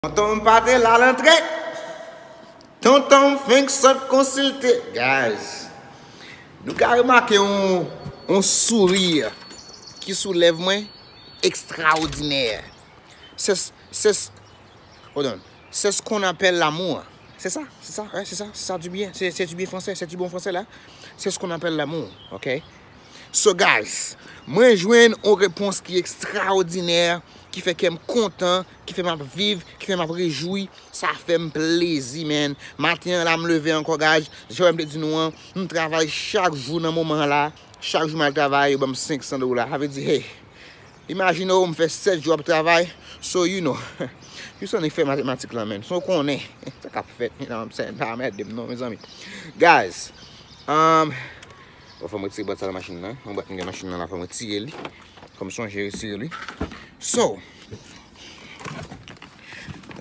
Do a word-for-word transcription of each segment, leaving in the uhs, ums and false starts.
Tonton m pa te la lantre. Tonton m fenk sot konsilte. Guys, nou ka remake yon, yon souri ki sou lèv mwen ekstraòdinè. C'est, c'est, hold on. C'est ce qu'on appelle l'amour. C'est ça, c'est ça, ouais, c'est ça, c'est ça du bien. C'est, c'est du bien français, c'est du bon français là. C'est ce qu'on appelle l'amour, ok? So guys, mwen jwenn yon repons ki ekstraòdinè, ki fè kè m kontan, ki fè m ap viv, ki fè m ap rejwi. Sa fè m plezi, man. Maten an la, m leve ankò, guys. Jan m te di nou an, m travay chak jou nan moman an la. Chak jou m al travay, yo ban m senk san dola. Sa vle di, hey, imajine w, m fè sèt jou ap travay. So, you know, you son fè matematik lan, man. So, w konnen sa k ap fèt, you know what I'm saying? Pa mède m non, mezanmi. Guys, um, bon, fò m retire bwat sa nan machin nan. Yon bwat m gen machin nan la, fò m retire li. Fò m sonje retire li. So,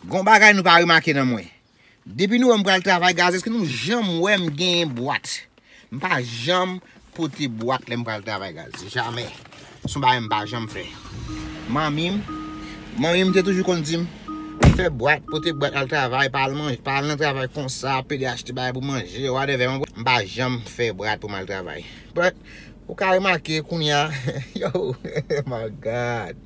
gon bagay nou pa remake nan mwen. Depi nou wè m pral travay, guys, èske nou janm wè m genyen bwat? M pa janm pote bwat lè m pral travay, guys. Jamè. Se yon bagay m pa janm fè. Manmi m, manmi m te toujou konn di m, fè bwat, pote bwat al travay, pa al manje, pa al nan travay konsa, pede achte bagay pou manje, whatever. M pa janm fè bwat pou m al travay. But, ou ka remake kounye a, yo, my God.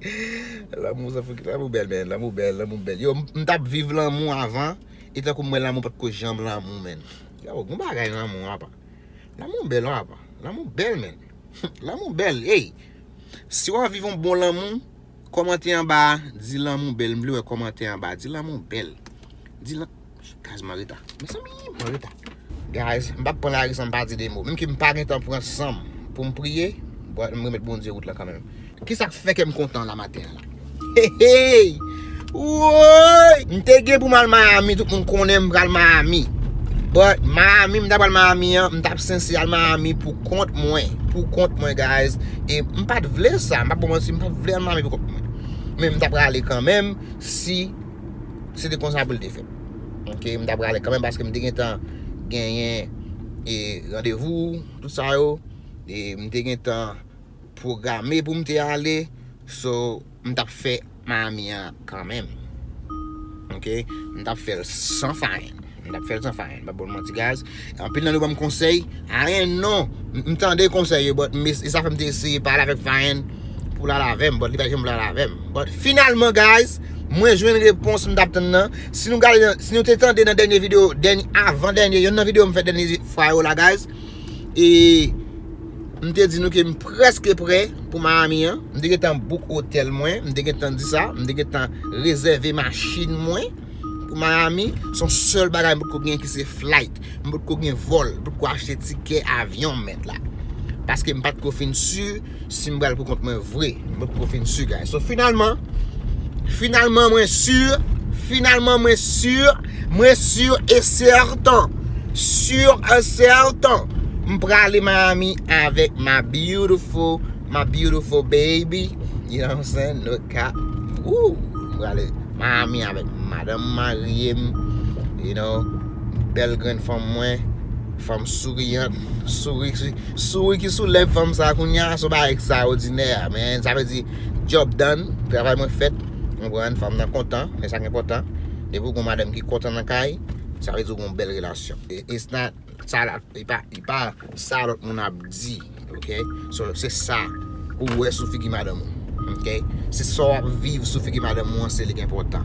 Lanmou, sa fou, lanmou bèl, man, lanmou bèl, lanmou bèl. Yo, m, m t ap viv lanmou avan, e tankou m wè lanmou pa t ko janm lanmou, man. Yo, gon bagay lanmou, apa. Lanmou bèl, apa. Lanmou bèl, man. Lanmou bèl, ey. Si w ap viv yon bon lanmou, kòmante anba a, di lanmou bèl. M vle wè kòmante anba a, di lanmou bèl. Di lan-, Guys, m an reta. Mezanmi, m an reta. Guys, m p ap pran lari san m pa di de mo. Menm ke m pa gentan pran san m pou m priye, but m remèt Bondye wout la kanmenm. Kisa k fè kè m kontan la maten an la? Hey, hey! Woy! M te gen pou m al Miami, tout moun konnen m pral Miami. But Miami, m ta pral Miami an, m t ap sanse al Miami pou kont mwen. Pou kont mwen, guys. E m pa t vle sa, m p ap ba w manti, m pa t vle al Miami pou kont mwen. Men m ta prale kanmenm si se te konsa pou l te fèt. Ok, m ta prale kanmenm paske m te gentan genyen, e, randevou, tout sa yo. E m te gentan pwograme pou m te ale. So, m t ap fè Miami an kanmenm. Ok? M t ap fè l san fayen. M t ap fè l san fayen. M p ap ba w manti, guys. Anpil nan nou ban m konsèy. Ayen non. M, m tande konsèy yo, but m, e sa fè m te eseye pale avèk fayen pou l al avè m, but li pa janm vle al avè m. But finalman, guys, mwen jwenn repons m t ap tann nan. Si nou gade nan, si nou te tande nan dènye videyo, dènye, avan dènye, youn nan videyo m fè dènye fwa yo la, guys, e m te di nou ke m prèske prè pou Miami an. M te gentan book otèl mwen. M te gentan di sa. M te gentan rezève machin mwen pou Miami. Se yon sèl bagay m potko gen ki se flight. M potko gen vòl. M potko achte tikè avyon m mèt la. Paske m pa t ko fin si si m pral pou kont mwen vre. M potko fin si, guys. So, finalman, finalman, mwen si. Finalman, mwen si. Mwen si e sèten. Si e sèten. M prale Miami avèk my beautiful, my beautiful baby. You know what I'm saying? No cap. Woo! M prale Miami avèk madanm marye m. You know, bèl grenn fanm mwen. Fanm souriant. Souri, souri ki sou lèv fanm sa kounye a, se yon bagay ekstraòdinè, man. Sa vle di, job done, travay mwen fèt. Ou konprann, fanm nan kontan, men sa ki enpòtan. Depi w gon madanm ki kontan nan kay, sa vle di w gon bèl relasyon. It's not sa la, e pa, e pa sa lòt moun ap di, ok? So, se sa ou wè sou figi madanm ou, ok? Se sa w ap viv sou figi madanm ou an, se li ki enpòtan.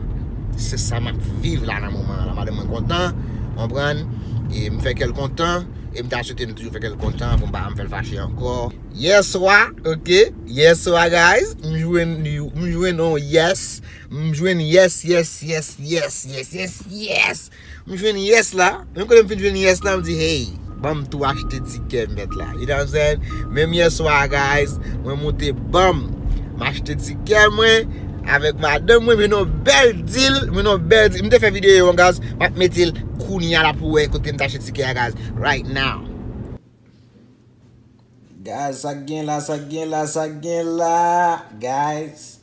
Se sa m ap viv la nan moman an la. Madanm mwen kontan, konprann, e m fè kè l kontan, e m ta swete m toujou fè kè l kontan pou m pa janm fè l fache ankò. Yèswa, ok? Yèswa, guys, m jwenn, m jwenn yon yes. M jwenn yes, yes, yes, yes. M jwenn yes la. Menm kote m fin jwenn yes la, m di, hey, ban m tou achte tikè m mèt la. You know what I'm saying? Menm yèswa, guys, mwen moute banm. M achte tikè mwen avèk madanm mwen, m jwenn yon bèl deal, m jwenn yon bèl deal. M te fè videyo an, guys, m ap mete l kounye a la pou wè kote m t achte tikè a, guys, right now. Guys, sa k gen la, sa k gen la, sa k gen la, guys.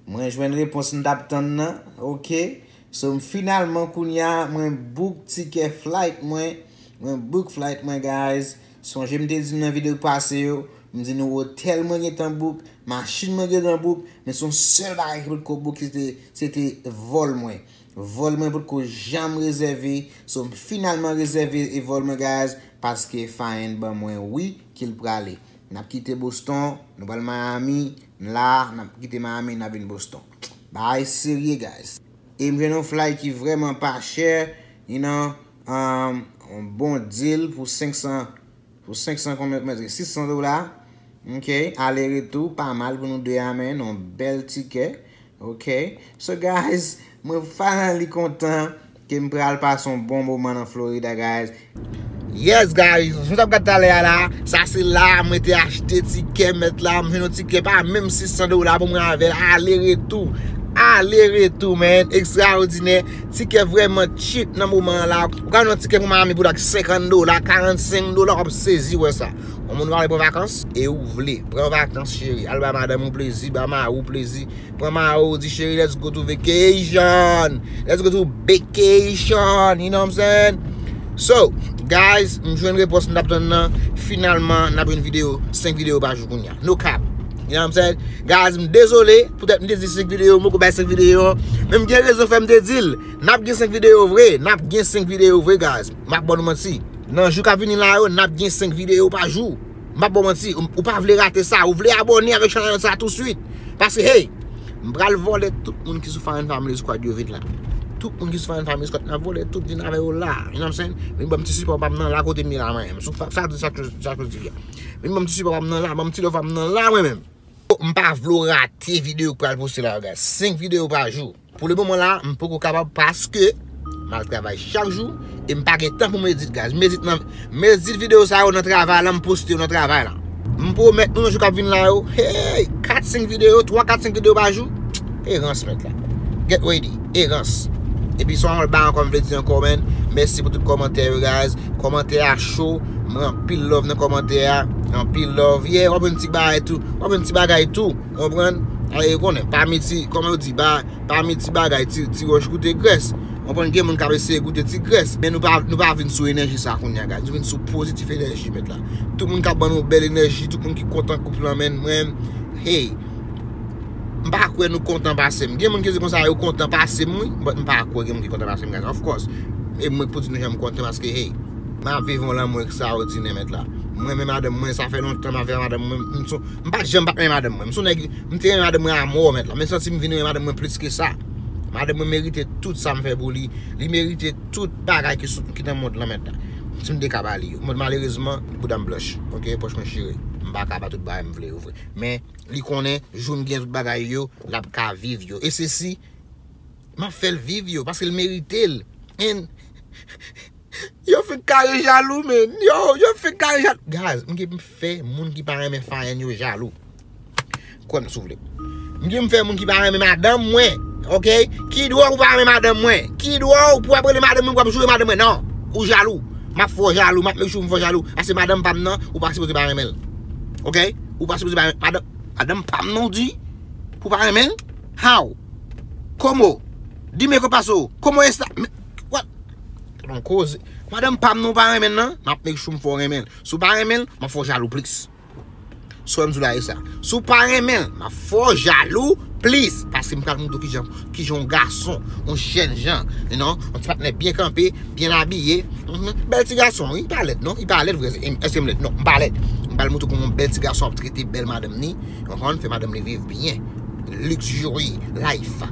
Mwen jwenn repons m t ap tann nan, ok. So, m finalman, kounye a, mwen book tikè flight mwen. Mwen book flight mwen, guys. Sonje m te di nou nan videyo k pase yo, m di nou otèl mwen gentan book, machin mwen gentan book, men se yon sèl bagay ki potko book, se te, se te vòl mwen. Vòl mwen potko janm rezève, so m finalman rezève e vòl mwen, guys, paske Fayen ban mwen wi ke l prale. N ap kite Boston, nou pral Miami, la, n ap kite Miami, n ap vin Boston. Bagay serye, guys. E m jwenn yon flight ki vrèman pa chè, you know, um, yon bon deal pou senk san, pou senk san konbyen, kòman di, sis san dola. Ok, ale retou, pa mal pou nou de a, man, yon bèl tikè. Ok, so guys, mwen finally kontan ke m pral pase yon bon moman nan Florida, guys. Yes, guys, jan w t ap gad talè a la, sa se la mwen te achte tikè, mèt la, m jwenn yon tikè pa menm sis san dola pou mwen avè l, ale retou, ale retou, man, ekstraòdinè, tikè vrèman cheap nan moman an la, ou ka jwenn yon tikè pou Miami pou dak senkant dola, karannsenk dola, w ap sezi wè sa. Yon moun prale pran vakans, e ou vle, pran vakans cheri, al ba madanm ou plezi, ba mari w plezi, pran mari w, di cheri, let's go to vacation, let's go to vacation, you know what I'm saying? So, guys, m jwenn repons m t ap tann nan, finalman, n ap jwenn videyo, senk videyo pa jou kounya, no cap, you know what I'm saying? Guys, m dezole, poutèt m te di senk videyo, m poko bay senk videyo, men m gen rezon fè m te di l, n ap gen senk videyo vre, n ap gen senk videyo vre, guys, m ap ban nou manti. Nan jou k ap vini la yo, n ap gen senk videyo pa jou. M p ap ba w manti, ou, ou pa vle rate sa, ou vle abòne avèk chanèl sa touswit. Paske, hey, m pral vòlè tout moun ki sou Fayen Family Squad yo vit la. Tout moun ki sou Fayen Family Squad, n ap vòlè tout, vin avè yo la. You know what I'm saying? Vin ban m ti sipò pa m nan la kote m ye la mwen menm. Sou fa-, sa, sa, sa, sa, sa, vin ban m ti sipò pa m nan la, ban m ti love pa m nan la mwen menm. M pa vle w rate videyo k pral poste la yo, guys. Senk videyo pa jou. Pou le moman la, m poko kapab paske m al travay chak jou e m pa gen tan pou m edit, guys. M edit nan, m edit videyo sa yo nan travay la, m poste yo nan travay la. M pwomèt nou nan jou k ap vin la yo, hey, kat, senk videyo, twa, kat, senk videyo pa jou. E rans mèt la. Get ready, e rans. Epi sa w bay ankò, m vle di ankò, man, mèsi pou tout kòmantè yo, guys. Kòmantè a cho, m wè anpil love nan kòmantè a, anpil love. Yeah, w ap jwenn ti bagay tou, w ap jwenn ti bagay tou, w konprann? Ale, ou konnen, pami ti, kòman yo di, ba, pami ti bagay, ti, ti wòch goute grès. Ou konprann, gen moun k ap eseye goute ti grès, men nou pa, nou pa vin sou enèji sa kounye a, guys. Nou vin sou pozitif enèji, mèt la. Tout moun k ap ban nou bèl enèji, tout moun ki kontan koup lan, man, mwen, hey, m pa kwè nou kontan pase m. Gen moun ki di konsa yo kontan pase m, wi, but m pa kwè gen moun ki kontan pase m, guys. Of course. E mwen k pou di nou jan m kontan paske, hey, m ap viv yon lanmou ekstraòdinè, mèt la. Mwen menm madanm mwen, sa fè lontan m ap viv ak madanm mwen. M, m, m pa t janm pa t renmen madanm mwen. M se yon nèg, m te renmen madanm mwen a mò, mèt la. Men santi m vin renmen madanm mwen plis ke sa. Madanm mwen merite tout sa m fè pou li. Li merite tout bagay ki sou, ki nan mond lan, mèt la. Si m te ka ba li yo. Mwen, malerezman, bouda m blanch. Ok, pòch mwen chire. M pa ka ba tout bagay m vle yo vre. Men, li konnen, jou m gen tout bagay yo, l ap ka viv yo. E se si, m ap fè l viv yo, paske l merite l. And yo fenk kare jalou, man. Yo, yo fenk kare jalou. Guys, m gen pou m fè moun ki pa renmen Fayen yo jalou. Kwè m si w vle. M gen pou m fè moun ki pa renmen madanm mwen, ok? Ki dwa w pou pa renmen madanm mwen? Ki dwa w pou w ap rele madanm mwen, pou w ap joure madanm mwen? Non, ou jalou. M ap fè w jalou, m ap make sure m fè w jalou. Paske madanm pa m nan, ou pa sipoze pa renmen l. Ok? Ou pa sipoze pa renmen madanm, madanm pa m nan, w di pou w pa renmen l? How? Komo? Dime ko paso? Komo esta? What? Yon koze. Madanm pa m nan, w pa renmen l nan? M ap make sure m fè w renmen l. Si w pa renmen l, m ap fè w jalou plis. So, m di w la e sa. Si w pa renmen l, m ap fè w jalou plis. Paske m pral montre w kijan, kijan yon gason, yon jèn jan, you know, yon ti patnè byen kanpe, byen abiye. Mhm. Bèl ti gason, wi, li pa lèd non, li pa lèd vre. Èske m lèd? Non, m pa lèd. M pral montre w kòman yon bèl ti gason ap trete bèl madanm ni, w konprann, fè madanm li viv byen. Luxury life.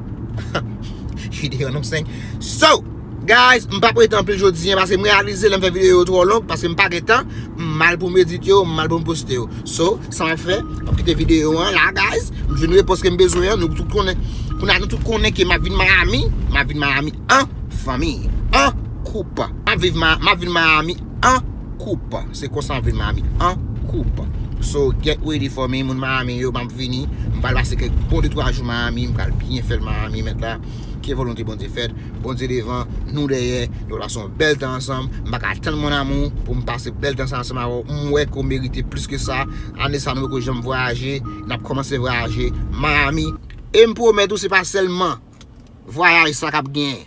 You dig what I'm saying? So, guys, m p ap rete anpil jodi a, paske m reyalize lè m fè videyo yo twò long, paske m pa gen tan, m mal pou m edit yo, m mal pou m poste yo. So, sa m ap fè, m ap kite videyo an la, guys. M jwenn repons ke m bezwen an, nou tout konnen. Kounye a, nou tout konnen ke m ap vin Miami, m ap vin Miami an fanmi, an koup. M ap viv Ma-, m ap vin Miami an koup. Se konsa m ap vin Miami an koup. So, get ready for me, moun Miami yo, m ap vini. M pral pase kèk bon de twa jou Miami, m pral byen fè l Miami, mèt la. Ke volonte Bondye fèt. Bondye devan, nou dèyè. Nou pral pase yon bèl tan ansanm. M pa ka tann, mon amour, pou m pase bèl tan sa ansanm avè w. M wè ke w merite plis ke sa. Ane sa, nou poko janm vwayaje. N ap kòmanse vwayaje Miami. E m pwomèt ou, se pa sèlman vwayaj sa k ap genyen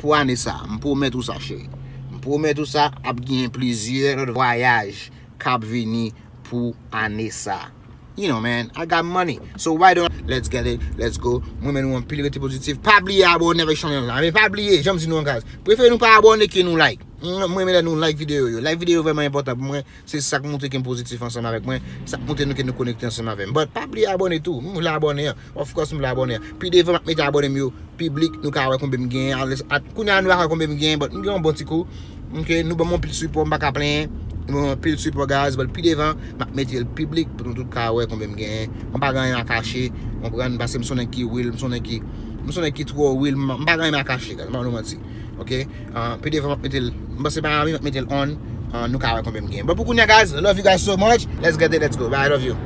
pou ane sa. M pwomèt ou sa, cheri. M pwomèt ou sa, ap genyen plizyè lòt vwayaj k ap vini pou ane sa. You know, man, I got money. So why don't, let's get it, let's go. Mwen, men nou anpil, rete pozitif. Pa bliye abòne avèk chanèl la. Men pa bliye, jan m di nou an, guys. Prefere nou pa abòne ke nou like. Mm, mwen, men lè nou like videyo yo. Like videyo vrèman enpòtan pou mwen. Se sa k montre ke m pozitif ansanm avèk mwen. Sa k montre nou ke nou konekte ansanm avè m. But pa bliye abòne tou. M vle abòne an. Of course, m vle abòne an. Pi devan, m ap mete abòne m yo piblik, nou ka wè konbyen m genyen. Kounye a nou pa wè konbyen m genyen, but m gen yon bon ti kou. Ok, nou ban m yon pil sipò, m pa ka plenyen. Nou ban m yon pil sipò, guys, but pi devan, m ap mete l piblik pou nou tout ka wè konbyen m genyen. M pa gen anyen a kache, konprann, paske m se yon nèg ki real, m se yon nèg ki, m se yon nèg ki twò real, m, m pa gen anyen a kache, guys, m pa nou manti. Ok, uh, pi devan, m ap mete l, m panse pa anvi, m ap mete l on, uh, nou ka wè konbyen m genyen. But pou kounye a, guys, love you guys so much, let's get it, let's go, bye, I love you.